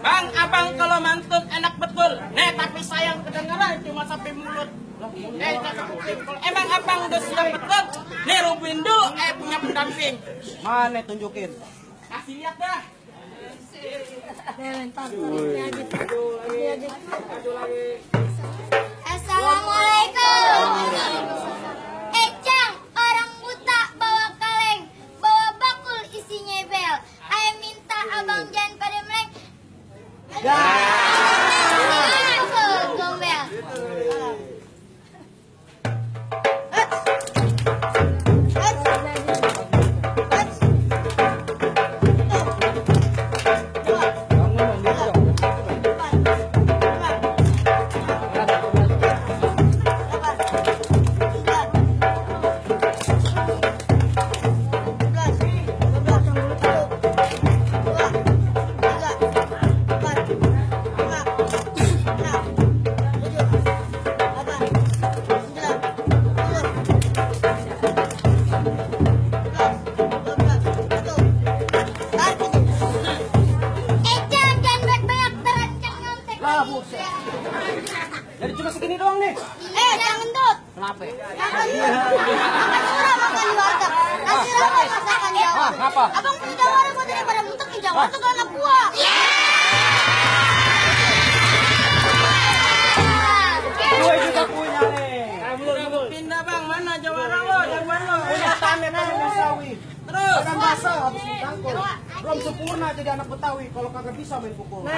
Bang, abang kalau mantut enak betul. Nih, tapi sayang kedengeran cuma sampai mulut. Emang abang udah siap betul? Nih, rubuhin dulu, punya pendamping. Mana tunjukin? Kasih lihat dah. Assalamualaikum. Ecang, orang buta bawa kaleng, bawa bakul isinya bel. Ayah minta abang jangan pada meleng. Gombel. Jadi cuma segini doang nih. Jangan gendut. Kenapa? Makan surah makan di warteg. Kasih rambut masakan Jawa. Kenapa? Abang punya Jawa buat daripada butek di Jawa tuh anak gua. Gue juga punya nih. Udah pindah bang, mana jawara lo? Yang mana? Punya tangan yang sawi. Terus. Kadang basah habis ditangkul. Belum sempurna jadi anak Betawi. Kalau kagak bisa main pukul.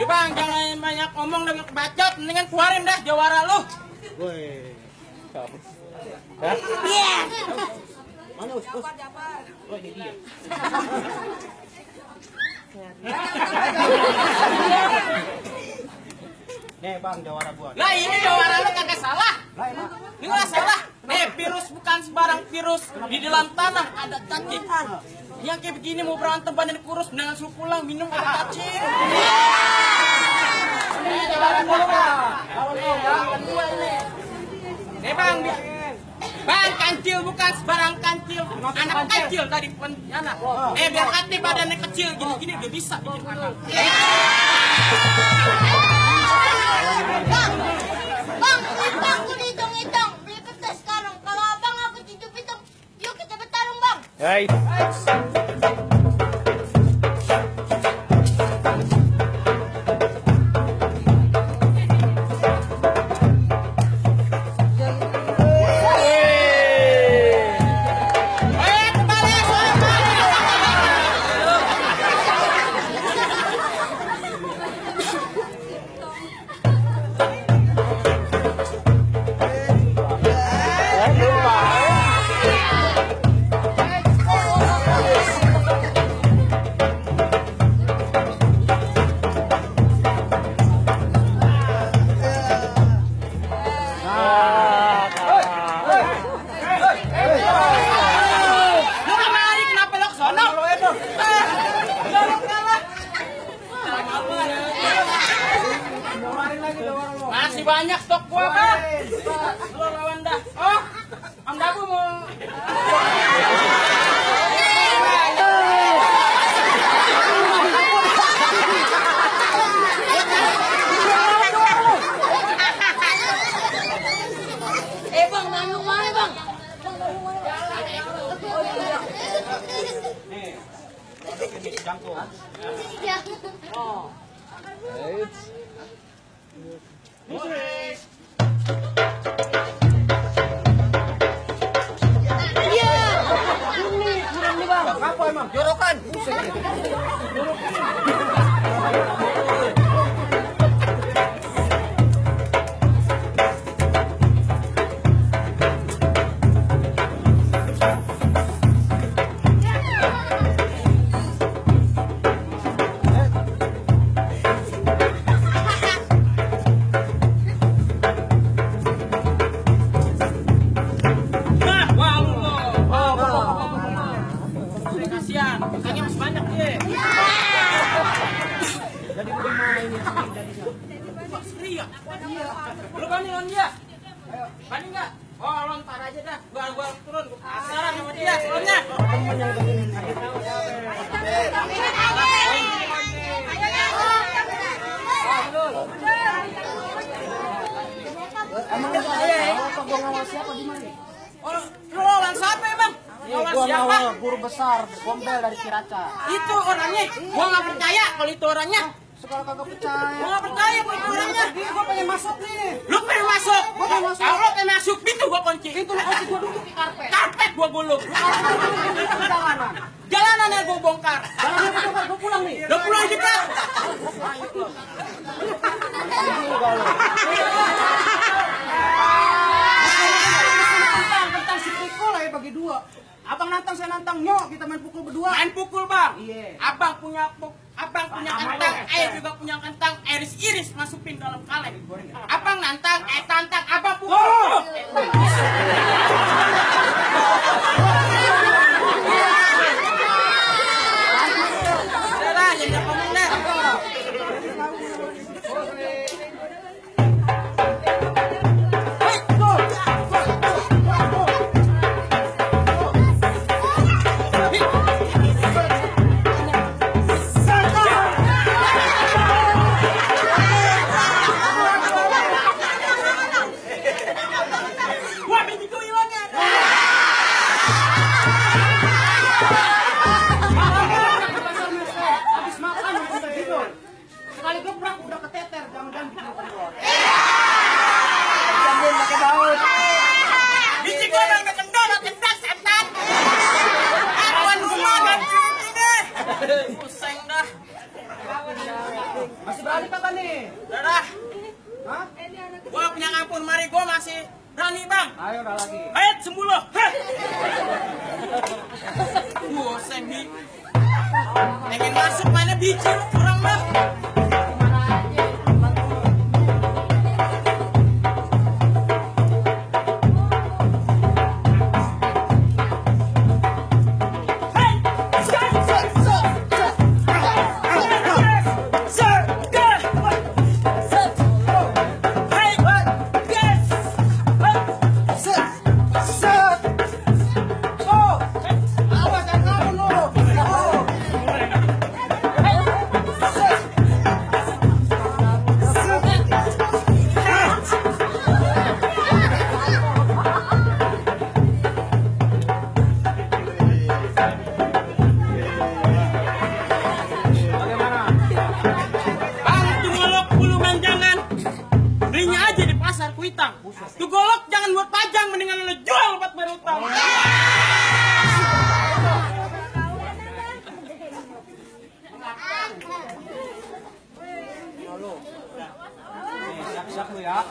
Bang, jangan banyak ngomong dan bacot, mendingan keluarin dah jawara lu. Woi. Iya. Mana us? Oh, ini dia. Nih bang, jawara gua. Lah ini jawara lu kagak salah. Lah emang? Ini nggak salah. Virus bukan sembarang virus. Di dalam tanah ada cacing. Yang kayak begini mau berantem badan kurus, dengan suruh pulang minum ada cacing. Jawara gua bang. Kedua ini. Bang, bang, kancil bukan sebarang kancil. Anak kecil dari Pontianak. Biar hati badannya kecil gini-gini udah bisa bikin anak. Bang, aku dihitung-hitung. Beli peta sekarang. Kalau abang aku hitung-hitung, yuk kita bertarung bang. Hai. Masih banyak stok gua kan. Lu lawan dah. Oh, Om Dabu mau. Bang, nanggung mana bang? Jangkung. Ya. Oh. Apa emang? Jorokan. Kasihan, makanya masih banyak dia. Jadi bagaimana ini? Iya. Lu banding on dia. Banding enggak? Oh, lontar aja dah. Gua turun. Gua penasaran sama dia soalnya. Emang apa gua ngawal siapa di mana? Oh, lu lawan siapa ya, Bang? Lawan Gua siapa? ngawal guru besar Gombel dari Ciraca. Itu orangnya. Gua nggak percaya kalau itu orangnya. Sekarang kagak percaya. Gua nggak percaya kalau itu orangnya. Gua pengen masuk nih. Lu pengen masuk? Gua pengen masuk. Kalau lu pengen masuk, pintu gua kunci. Itu lu kunci gua duduk di karpet. Karpet gua gulung. Jalanan. Jalanan yang gua bongkar. Jalannya bongkar, gua pulang nih. Udah pulang juga. Tentang si Piko lah ya bagi dua. Abang nantang, saya nantang. Nyok, kita main pukul berdua. Main pukul, Bang. Iya. Abang punya kentang, ayah juga punya kentang, iris masukin dalam kaleng. Abang nantang, tantang, abang pukul. Udah lah, jangan ngomong deh. Wah, begitu hilangnya. Habis makan udah tidur. Sekali gebrak udah keteter, jangan bikin kendor. Jangan pakai baut. Biji gua bang kendor, kendak setan. Akuan rumah dan ini deh. Pusing dah. Masih balik apa nih? Udah dah. Hah? Gua punya ngampun, mari gua masih berani, Bang. Ayo udah lagi. Ayo sembuh lo. Pusing nih. Pengen masuk mana biji lu kurang mah. Awas jangan ngawur lu. Bagaimana? Bang, tuh golok bulu manjangan. Belinya aja di pasar Kuitang. Tuh golok jangan buat pajang, mendingan lo jual buat berutang. Siap-siap lu ya.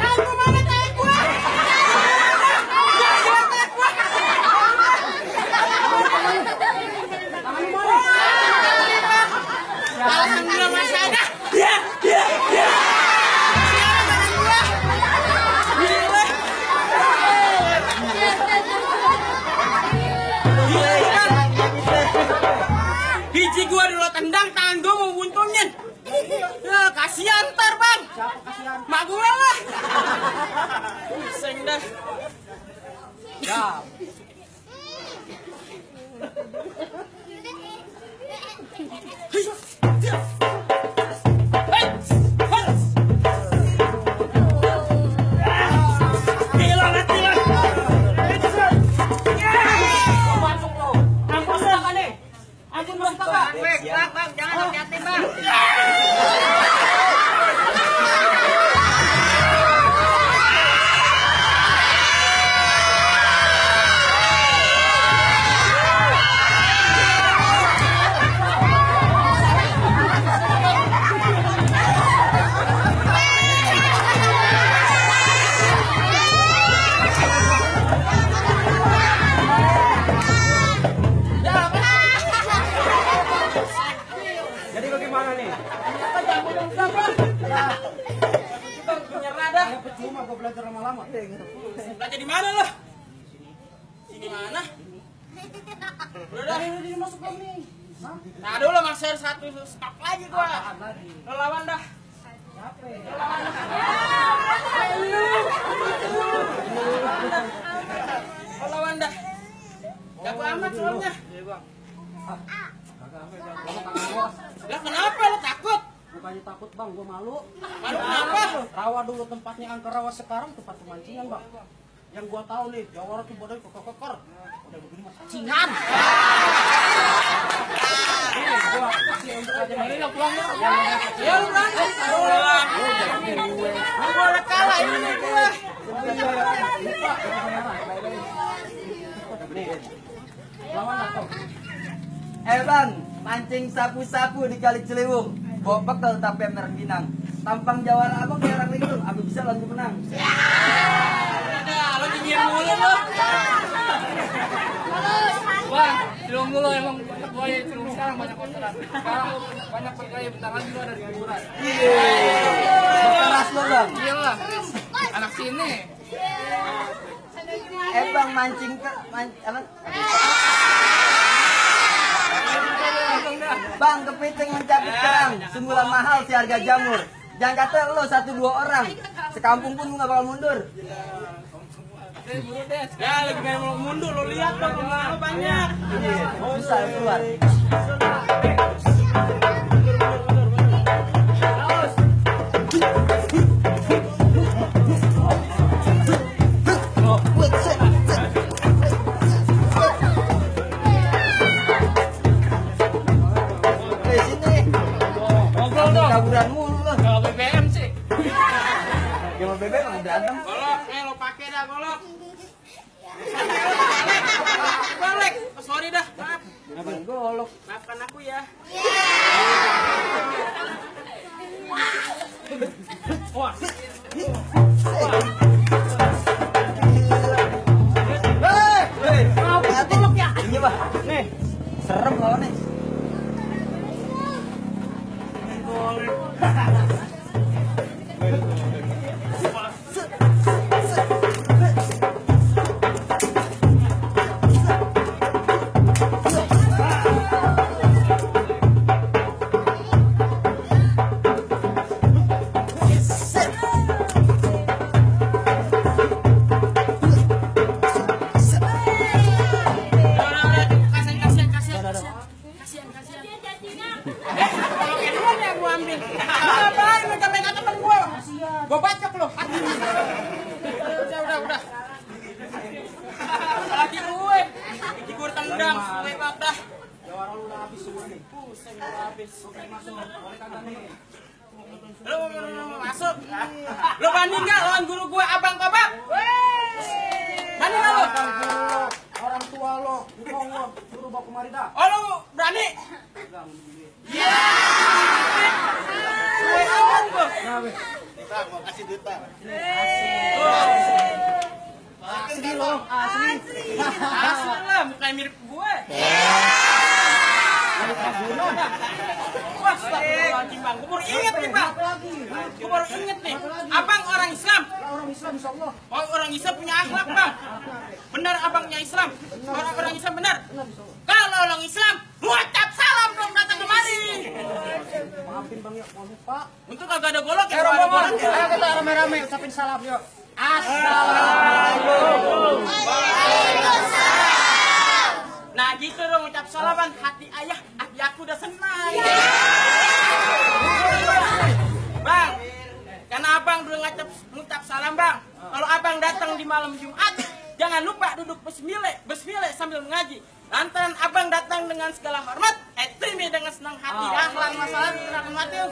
Aku mana tahu gua? Alhamdulillah masih ada. Ya. Biji gua dulu tendang, tangan gua mau buntungin. Ya, kasihan ntar, Bang. Siapa kasihan? Mak gue lah. Pusing dah. Ya. Hilang hati lah. masuk bang nih. Hah? Nah dulu masih ada satu stok lagi gua. Apaan lagi? Lo lawan dah. Siapa? Lo lawan dah. Jago amat soalnya. Iya bang. Kagak apa bang. Gua kagak bos. Lah kenapa lo takut? Bukannya takut bang, gua malu. Malu kenapa? Rawa dulu tempatnya angker rawa sekarang tempat pemancingan bang. Yang gua tahu nih, Jawara tuh badan koker-koker. Udah begini mah cacingan. Ini gua kasih untuk aja nih. Lo pulang ya? Ya lu berangkat. Pulang. Gua udah kalah ini nih gua. Nih, lawan lah kau. Bang, mancing sapu-sapu di Kali Ciliwung. Bawa bekal tapi merah Minang. Tampang Jawara abang kayak orang linglung. Abang bisa langsung menang. Udah, lo dingin mulu lo. Bang, cilung mulu emang banyak buaya cilung sekarang banyak kotoran. Sekarang banyak perkaya bentar lagi lo ada di kuburan. Keras lo bang. Iya lah, anak sini. Bang mancing apa? Bang kepiting mencabik kerang. Semula mahal si harga jamur. Jangan kata lo 1-2 orang. Sekampung pun nggak bakal mundur. Ya, lagi pengen mau mundur, lo lihat dong rumah lo banyak. Bisa keluar. Sini. Ngobrol dong. Kaburan mulu lo. Kalau BBM sih. Gimana bebek mau berantem? Golok, lo pakai dah golok. Balik. Oh, sorry dah, maaf. Abang golok. Maafkan aku ya. Wah. Hati golok ya. Iya bah. Nih, Serem lawannya. Gue bacok lo. Udah. Lagi gue. Gue tendang, gue dah. Jawara lu udah habis semua nih. Saya udah habis. Masuk, boleh kagak nih? Lo masuk. Lo banding nggak lawan guru gue Abang Kobak? Banding nggak lo? Orang tua lo, ngomong lo, suruh bawa kemari dah. Oh lo berani? Iya. Gue awan gue. Asli lo, asli. Asli lah, mukanya mirip gue. Wah, astagfirullahaladzim bang. Gue baru inget nih bang. Gue baru inget nih. Abang orang Islam. Orang Islam insya Allah. Oh, orang Islam punya akhlak bang. Benar abangnya Islam. Orang Islam benar. Kalau orang Islam, ngucap salam dong datang kemari. Maafin bang ya, mau lupa. Untuk kagak ada golok ya. Ayo kita rame-rame ucapin salam yuk. Assalamualaikum. Nah gitu dong ucap salaman. Hati ayah, hati aku udah senang. Bang, karena abang dulu ngucap salam bang. Kalau abang datang di malam Jumat, jangan lupa duduk besmile sambil mengaji. Lantaran abang datang dengan segala hormat, terima dengan senang hati. Ahlan masalah, terima kasih.